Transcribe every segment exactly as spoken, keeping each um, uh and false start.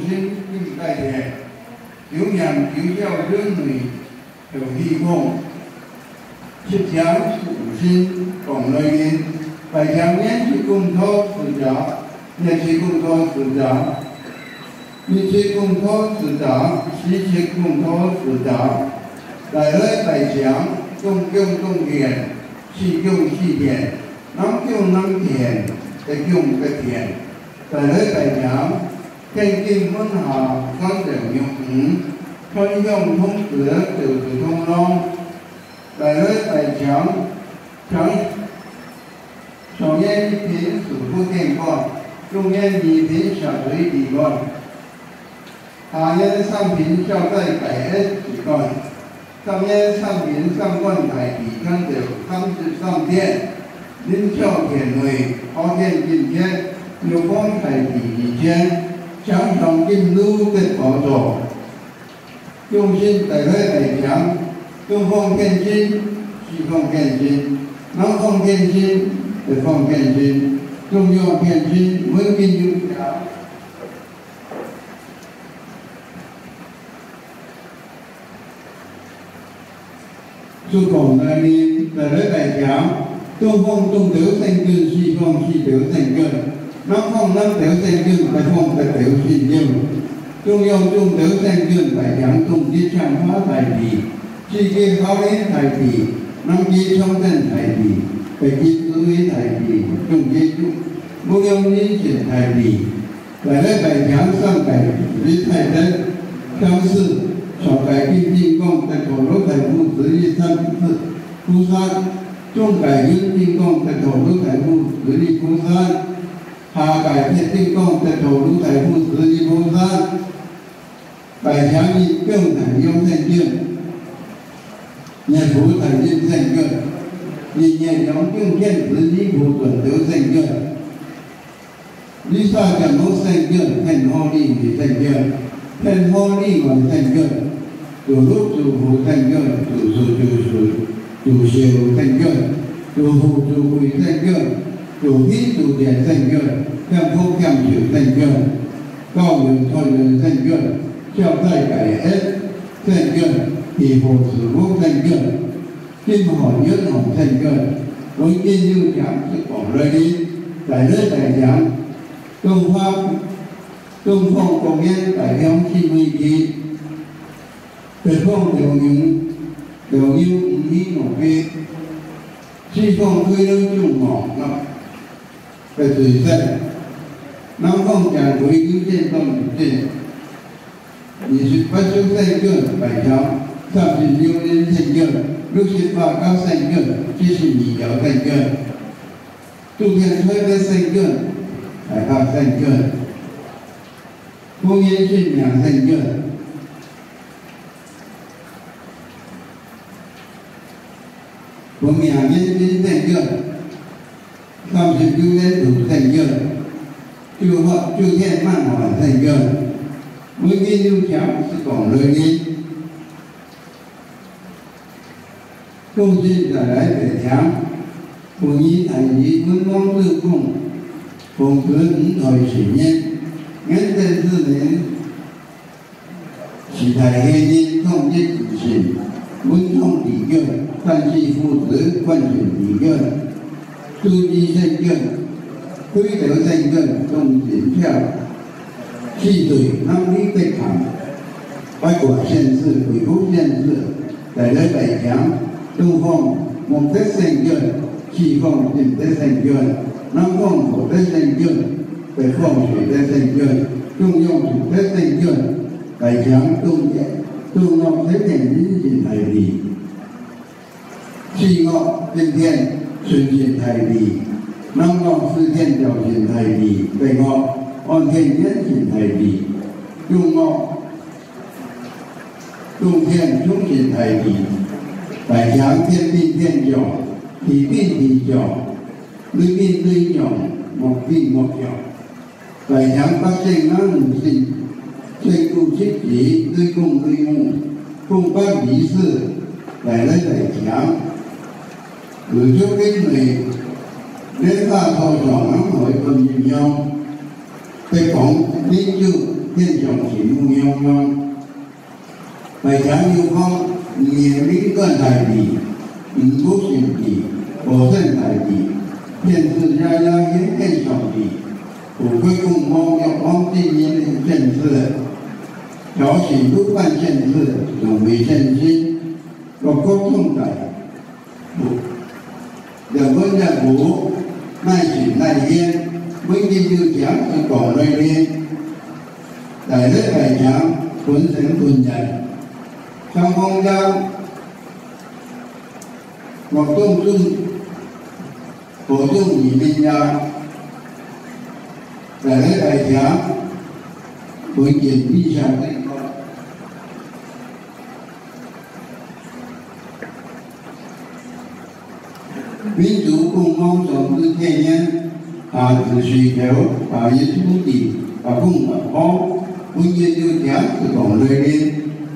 心敬拜天，九年九條輪迴頭起風，七將四五心講來人，拜請年七公陀四隻，日七公陀四隻，日七公陀四隻，時七公陀四隻，來來拜請，東宮東殿，西宮西殿，南宮南殿，北宮北殿。 大禮拜請，天津門下三朝六五，傳香童子，九子同樂。大禮拜請，請上元一品四福天官，中元二品下水地官，下元三品消災解厄地官。 三元三品三官大帝，天照三十三殿，臨竅殿內，普天金闕，玉皇大帝二千，上上金爐得寶座。眾生大禮拜請，東方天神，西方天神，南方天神，北方天神，中央天神，文武有請。 四方來人，大禮拜請，東方東斗星君，西方西斗星君，南方南斗星君，北方北斗星君，中央中斗星君，大請東極青花大帝，西極好人大帝，南極長生大帝，北極紫微大帝，中極無量人仙大帝。 大禮拜請三界四大德，上師上界金金剛得陀羅大護持，一三四菩薩，中界銀金剛得陀羅大護持，一菩薩，下界鐵金剛得陀羅大護持，一菩薩。拜請日中太陽星君，日晡太陰星君，日月兩宮天子，二部全斗星君。 二十四種星君，天河里外星君，天河里外星君，諸鹿諸虎星君，諸獸諸獸，諸獸星君，諸虎諸鬼星君，諸天諸天星君，天福天壽星君，高人太人星君，消災解厄星君，地府四福星君。 金河銀河星君，文武有請，十方來人，大禮拜請，東方，東方公園大香七味地，北方斗牛，斗牛五喜五杯，西方推輪眾樂樂，白水仙，南方正規九仙當一仙。 二十八宿星君，大請，三十六人星君，六十八角星君，七十二角星君，諸天財德星君，大白星君，本命神明星君，本命元神星君， 三十九人土星君，九化，九天萬化星君，文武有請，十方來人。眾生大禮拜請，本師大士文王子公，奉持五代神仙，元神子民， 四大仙人，統一二神，文昌帝君，太虚父子，關聖帝君，朱熹星君，北斗星君，東晉朝，四水南里北潭，八卦仙子，鬼谷仙子，大禮拜請，東方木德星君，西方金德星君，南方火德星君，北方水德星君，中央土德星君， 大請東岳，東岳西天人神大帝，西岳金天純神大帝，南岳西天調神大帝，北岳安天元神大帝，中岳東天中神大帝，大請天兵天將，地兵地將，雷兵雷將，木兵木將。 大請百姓男女性，辛苦七子，雷公雷母，風伯雨師，來來大請。宇宙人類，蓮花草上南海觀音娘，北方靈鹫，現象是無樣樣。大家有講，毋係敏感大地，毋過性地，無生大地，天子爺爺顯現上帝，富貴公望欲望真人的天子，小心不犯天子，成為天子，若國中大。 人文人物，耐心耐練，每日有聽就講內練，大家愛聽，本身本人。像講到，我當中，高中裡面呀，大家愛聽，本身理想的。 民族共同上知天然，下知地球，下知土地，下共文化，本日有聽就講內練，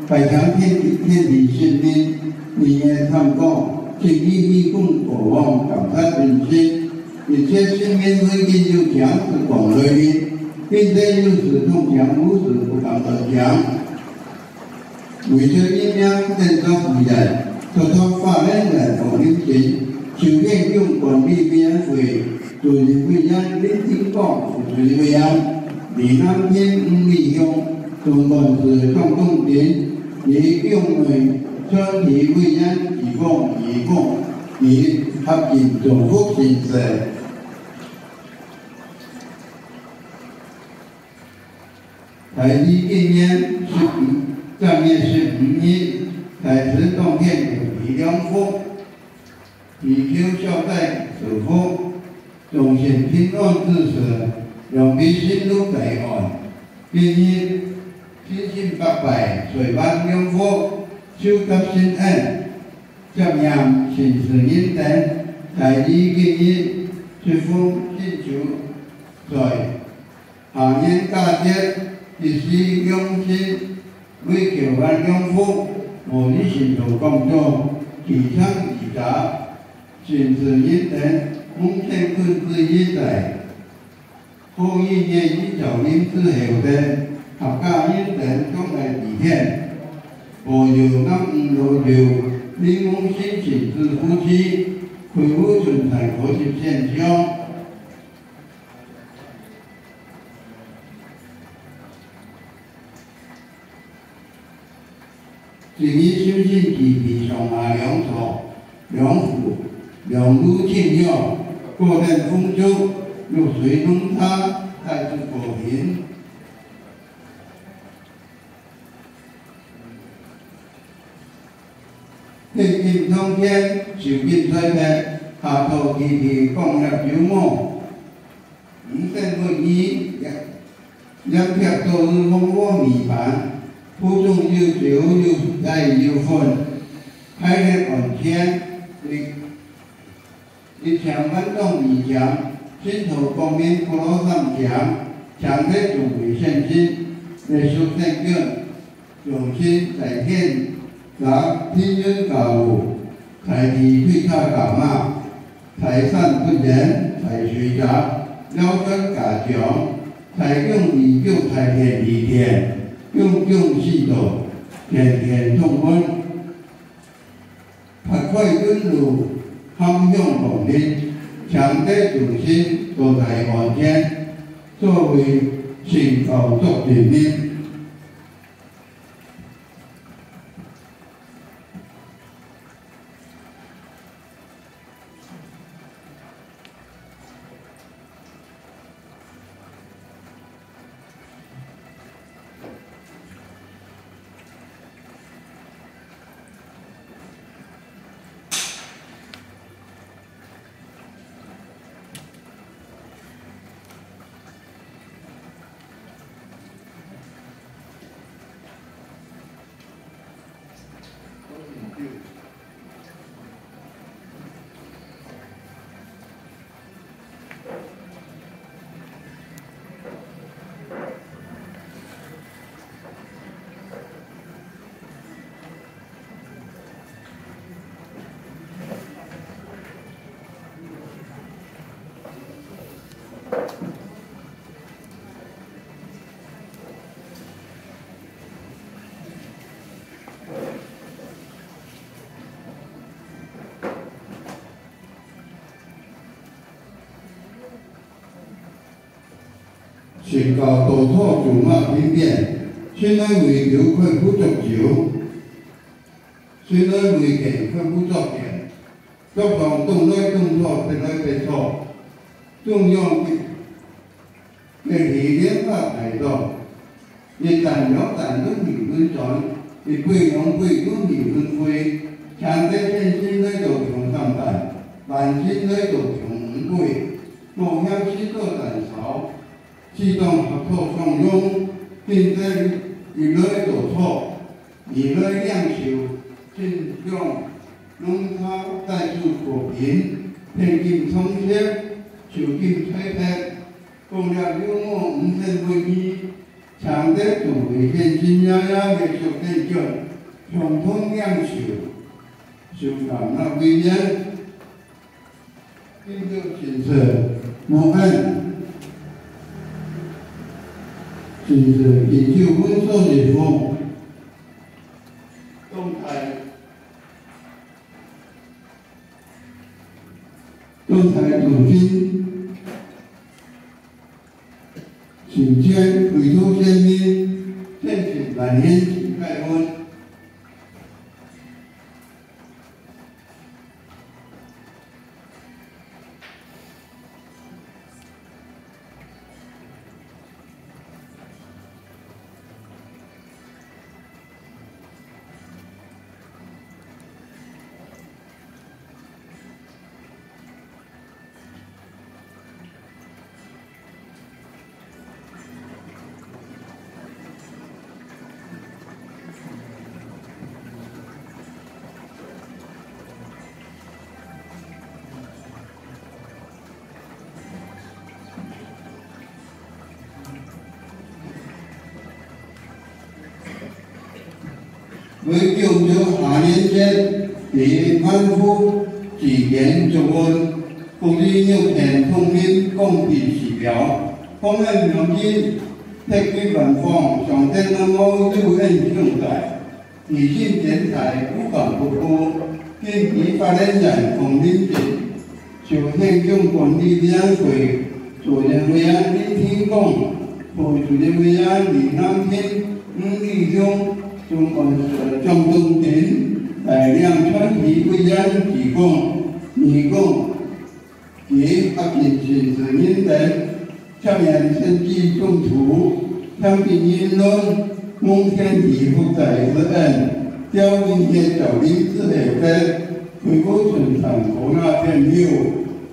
拜聽天地，天地神明，日夜參講，正義義公過往，感謝真心，一切神明本日有聽就講內練，並且有時通聽，無時不敢亂聽。 為著人民振作復原，特特發展人工林森，修建景觀里面會主任委員林定光副主任委員，李南天吳立雄，總幹事張東進，李永梅全體委員，義工、義工，以合作造福建設。 大地今年十五，正月十五日，大地當天有雨兩伏，祈求消災受福，眾生平安之時，兩地順路在岸。今日，信心百倍，歲晚兩伏，收集心願，接念神事人等，大地今日，十分清楚，在 下年佳節，一時兩新，為求萬兩福，無日神道講座，祈請義者，神事人等，奉獻困之以在。好運月已照臨之後等，合家人等總來祭獻，保佑男女老幼，臨門新春之福氣，開運春財，可及天祥。 今日修行基地上下兩座，兩府，兩路清香，各等奉祝，六水龍茶，大祝和平。 獻金通天，收金財物，下座祈求光耀有望。五星文藝，炎炎天早日紅火美滿，府中有酒有菜有粉，大年安全，一 一千萬種米醬，信徒國民福祿三獎，獎勵眾位善心，列祖先君，眾神在天，加天運加福，大地退差加馬，財散不言，財水加，腰酸加強，財用利救，財田利田，用用四道，田田通運。 發開運路，含香光臨，請得眾生多在岸邊，作為信教作證人。全靠稻草種啊天邊，春來未久看不著秋，春來未見看不著天，腳上動來動草，跛來跛草，中央 佢係連發大到，一彈兩彈攏毋會轉，一飛兩飛攏毋會飛，強得千斤來到重三擔，萬斤來到重五倍，無嫌輕做擔梢，適當合作相用，變得一來稻草，二來領袖，盡將農田帶出和平，現今充實，就近開闢。 講了有無五千分之，強得總會現今呀呀个小見證，共同領袖，就感到威嚴，並且建設無限，建設研究文化的风，动态，动态中心。 心间回头见面，见见满眼情开问。 為慶祝下年節，在萬福祭典中文，各地有片通明公平時表，公安良心，特區官方上天安門救援兄弟。 提醒檢采無敢不顧，根據發言人黃明志，就現將管理委員會主任委員林天光、副主任委員李南平、吳立雄、總幹事張東တင်帶領全體委員鞠躬，鞠躬。 佢合盡神事認真，接連身居總督、行政院長、蒙恬以及福大之恩，調任協調令之後，得回歸春山河那片綠，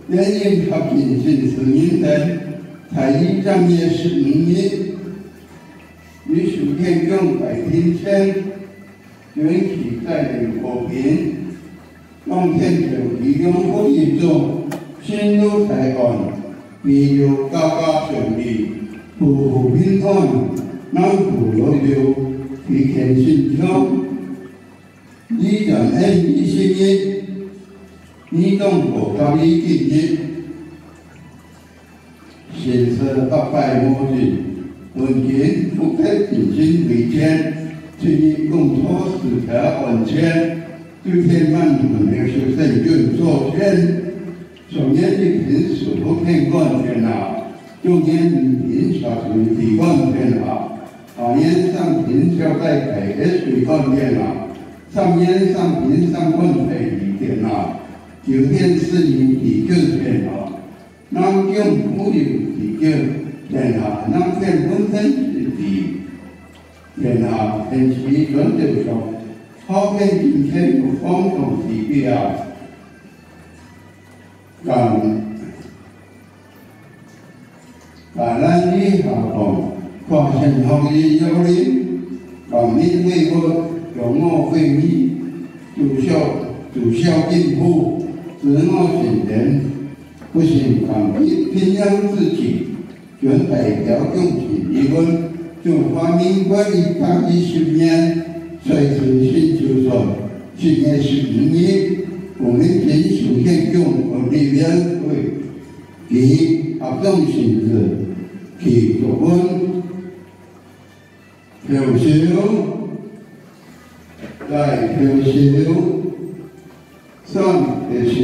連任合盡神事認真，在於正月十五日，於首天降大庭前， 願佢帶領和平，當天就利用好運中，進入大安，比如家家順利，步步平安，南湖老友，齊天順暢。二零二一年二月十一日， 你當好合理經營，神事百拜無盡，本經福德人心為天，出入公車時刻安全，對天萬民的修身運作全。上元一品四福天官天下，中元二品下垂地官天下，下元三品少帶大水官天下，三元三品三官大地天下， 九天四御帝君天下，南宮武幽帝君天下，南天文天之地天下，天時轉斗上，好天今天有風動之地啊！感 感恩你下降，化身學人有靈，感恩每個有我會你，自小自小進步，自我成長，不勝感激，平常自己，全代表恭喜你們，中華民國一百一十年，歲次新就算，十月十五日，我們謹守憲章和立法會。 佢合掌成事，佢作文，拍手，再拍手，三拍手。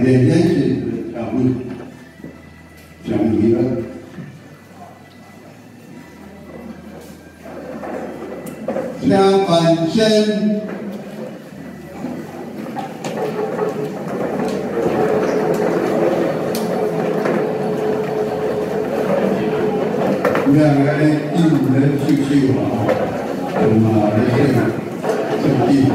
也邀请各位，请你们，请翻身。 两个人一路来救救啊，那么来这个这个地方。